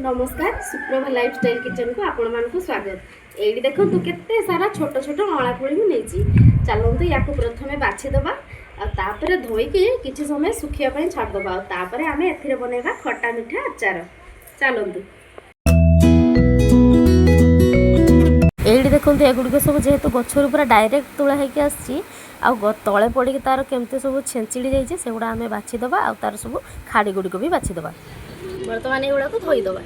ନମସ୍କାର, ସୁପ୍ରଭା ଲାଇଫଷ୍ଟାଇଲ୍ କିଚେନକୁ ଆପଣମାନଙ୍କୁ ସ୍ୱାଗତ। ଏଇଠି ଦେଖନ୍ତୁ, କେତେ ସାରା ଛୋଟ ଛୋଟ ଅଁଳା କୋଳି ମୁଁ ନେଇଛି। ଚାଲନ୍ତୁ, ୟାକୁ ପ୍ରଥମେ ବାଛିଦେବା ଆଉ ତାପରେ ଧୋଇକି କିଛି ସମୟ ଶୁଖିବା ପାଇଁ ଛାଡ଼ିଦେବା ଆଉ ତାପରେ ଆମେ ଏଥିରେ ବନେଇବା ଖଟା ମିଠା ଆଚାର। ଚାଲନ୍ତୁ। ଏଇଠି ଦେଖନ୍ତୁ, ଏଗୁଡ଼ିକ ସବୁ ଯେହେତୁ ଗଛରୁ ପୁରା ଡାଇରେକ୍ଟ ତୋଳା ହେଇକି ଆସିଛି ଆଉ ତଳେ ପଡ଼ିକି ତାର କେମିତି ସବୁ ଛେଞ୍ଚିଡ଼ି ଯାଇଛି, ସେଗୁଡ଼ା ଆମେ ବାଛିଦେବା ଆଉ ତାର ସବୁ ଖାଡ଼ି ଗୁଡ଼ିକ ବି ବାଛିଦେବା। ବର୍ତ୍ତମାନ ଏଗୁଡ଼ାକୁ ଧୋଇଦେବା।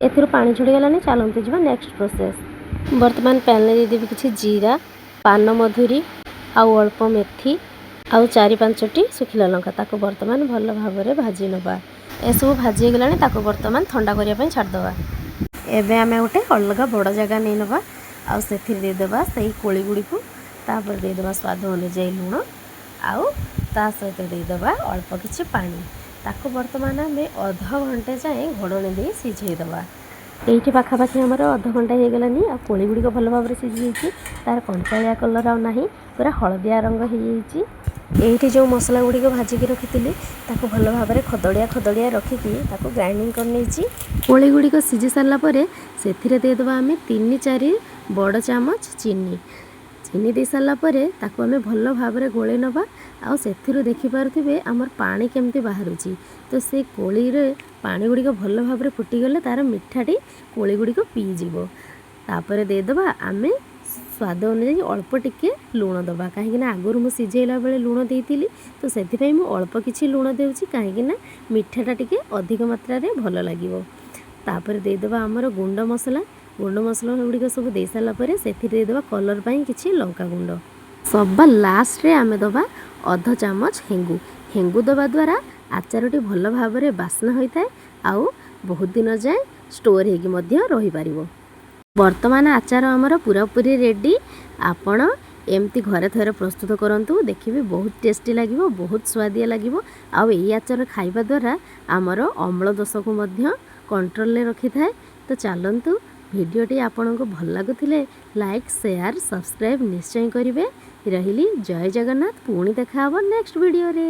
ଏଥିରୁ ପାଣି ଛାଡ଼ିଗଲାଣି। ଚାଲନ୍ତୁ ଯିବା ନେକ୍ସଟ ପ୍ରୋସେସ୍। ବର୍ତ୍ତମାନ ପ୍ୟାନ୍ରେ ଦେଇଦେବି କିଛି ଜିରା, ପାନ ମଧୁରୀ ଆଉ ଅଳ୍ପ ମେଥି ଆଉ ଚାରି ପାଞ୍ଚଟି ଶୁଖିଲା ଲଙ୍କା। ତାକୁ ବର୍ତ୍ତମାନ ଭଲ ଭାବରେ ଭାଜି ନେବା। ଏସବୁ ଭାଜି ହେଇଗଲାଣି, ତାକୁ ବର୍ତ୍ତମାନ ଥଣ୍ଡା କରିବା ପାଇଁ ଛାଡ଼ିଦେବା। ଏବେ ଆମେ ଗୋଟେ ଅଲଗା ବଡ଼ ଜାଗା ନେଇ ନେବା ଆଉ ସେଥିରେ ଦେଇଦେବା ସେଇ କୋଳି ଗୁଡ଼ିକୁ। ତାପରେ ଦେଇଦେବା ସ୍ୱାଦ ଅନୁଯାୟୀ ଲୁଣ ଆଉ ତା ସହିତ ଦେଇଦେବା ଅଳ୍ପ କିଛି ପାଣି। ତାକୁ ବର୍ତ୍ତମାନ ଆମେ ଅଧଘଣ୍ଟେ ଯାଏଁ ଘୋଡ଼ଣୀ ଦେଇ ସିଝେଇଦେବା। ଏଇଠି ପାଖାପାଖି ଆମର ଅଧଘଣ୍ଟା ହେଇଗଲାନି ଆଉ କୋଳି ଗୁଡ଼ିକ ଭଲ ଭାବରେ ସିଝିଯାଇଛି। ତାର କଞ୍ଚାଳିଆ କଲର୍ ଆଉ ନାହିଁ, ପୁରା ହଳଦିଆ ରଙ୍ଗ ହେଇଯାଇଛି। ଏଇଠି ଯେଉଁ ମସଲା ଗୁଡ଼ିକ ଭାଜିକି ରଖିଥିଲି, ତାକୁ ଭଲ ଭାବରେ ଖଦଡ଼ିଆ ଖଦଡ଼ିଆ ରଖିକି ତାକୁ ଗ୍ରାଇଣ୍ଡିଙ୍ଗ କରିନେଇଛି। କୋଳି ଗୁଡ଼ିକ ସିଝି ସାରିଲା ପରେ ସେଥିରେ ଦେଇଦେବା ଆମେ ତିନି ଚାରି ବଡ଼ ଚାମଚ ଚିନି। ଚିନି ଦେଇ ସାରିଲା ପରେ ତାକୁ ଆମେ ଭଲ ଭାବରେ ଗୋଳେଇ ନେବା। ଆଉ ସେଥିରୁ ଦେଖିପାରୁଥିବେ, ଆମର ପାଣି କେମିତି ବାହାରୁଛି। ତ ସେ କୋଳିରେ ପାଣି ଗୁଡ଼ିକ ଭଲ ଭାବରେ ଫୁଟିଗଲେ ତା'ର ମିଠାଟି କୋଳି ଗୁଡ଼ିକ ପିଇଯିବ। ତାପରେ ଦେଇଦେବା ଆମେ ସ୍ୱାଦ ଅନୁଯାୟୀ ଅଳ୍ପ ଟିକେ ଲୁଣ ଦେବା, କାହିଁକିନା ଆଗରୁ ମୁଁ ସିଝେଇଲା ବେଳେ ଲୁଣ ଦେଇଥିଲି। ତ ସେଥିପାଇଁ ମୁଁ ଅଳ୍ପ କିଛି ଲୁଣ ଦେଉଛି, କାହିଁକିନା ମିଠାଟା ଟିକେ ଅଧିକ ମାତ୍ରାରେ ଭଲ ଲାଗିବ। ତାପରେ ଦେଇଦେବା ଆମର ଗୁଣ୍ଡ ମସଲା। ଗୁଣ୍ଡ ମସଲା ଗୁଡ଼ିକ ସବୁ ଦେଇସାରିଲା ପରେ ସେଥିରେ ଦେଇଦେବା କଲର୍ ପାଇଁ କିଛି ଲଙ୍କା ଗୁଣ୍ଡ। ସବା ଲାଷ୍ଟରେ ଆମେ ଦେବା ଅଧ ଚାମଚ ହେଙ୍ଗୁ। ହେଙ୍ଗୁ ଦେବା ଦ୍ୱାରା ଆଚାରଟି ଭଲ ଭାବରେ ବାସ୍ନା ହୋଇଥାଏ ଆଉ ବହୁତ ଦିନ ଯାଏଁ ଷ୍ଟୋର୍ ହେଇକି ମଧ୍ୟ ରହିପାରିବ। ବର୍ତ୍ତମାନ ଆଚାର ଆମର ପୁରାପୁରି ରେଡ଼ି। ଆପଣ ଏମିତି ଘରେ ଥରେ ପ୍ରସ୍ତୁତ କରନ୍ତୁ, ଦେଖିବେ ବହୁତ ଟେଷ୍ଟି ଲାଗିବ, ବହୁତ ସୁଆଦିଆ ଲାଗିବ। ଆଉ ଏଇ ଆଚାର ଖାଇବା ଦ୍ୱାରା ଆମର ଅମ୍ଳ ଦୋଷକୁ ମଧ୍ୟ କଣ୍ଟ୍ରୋଲରେ ରଖିଥାଏ। ତ ଚାଲନ୍ତୁ, ଭିଡ଼ିଓଟି ଆପଣଙ୍କୁ ଭଲ ଲାଗୁଥିଲେ ଲାଇକ୍, ସେୟାର, ସବସ୍କ୍ରାଇବ୍ ନିଶ୍ଚୟ କରିବେ। ରହିଲି, ଜୟ ଜଗନ୍ନାଥ। ପୁଣି ଦେଖା ହେବ ନେକ୍ସଟ ଭିଡ଼ିଓରେ।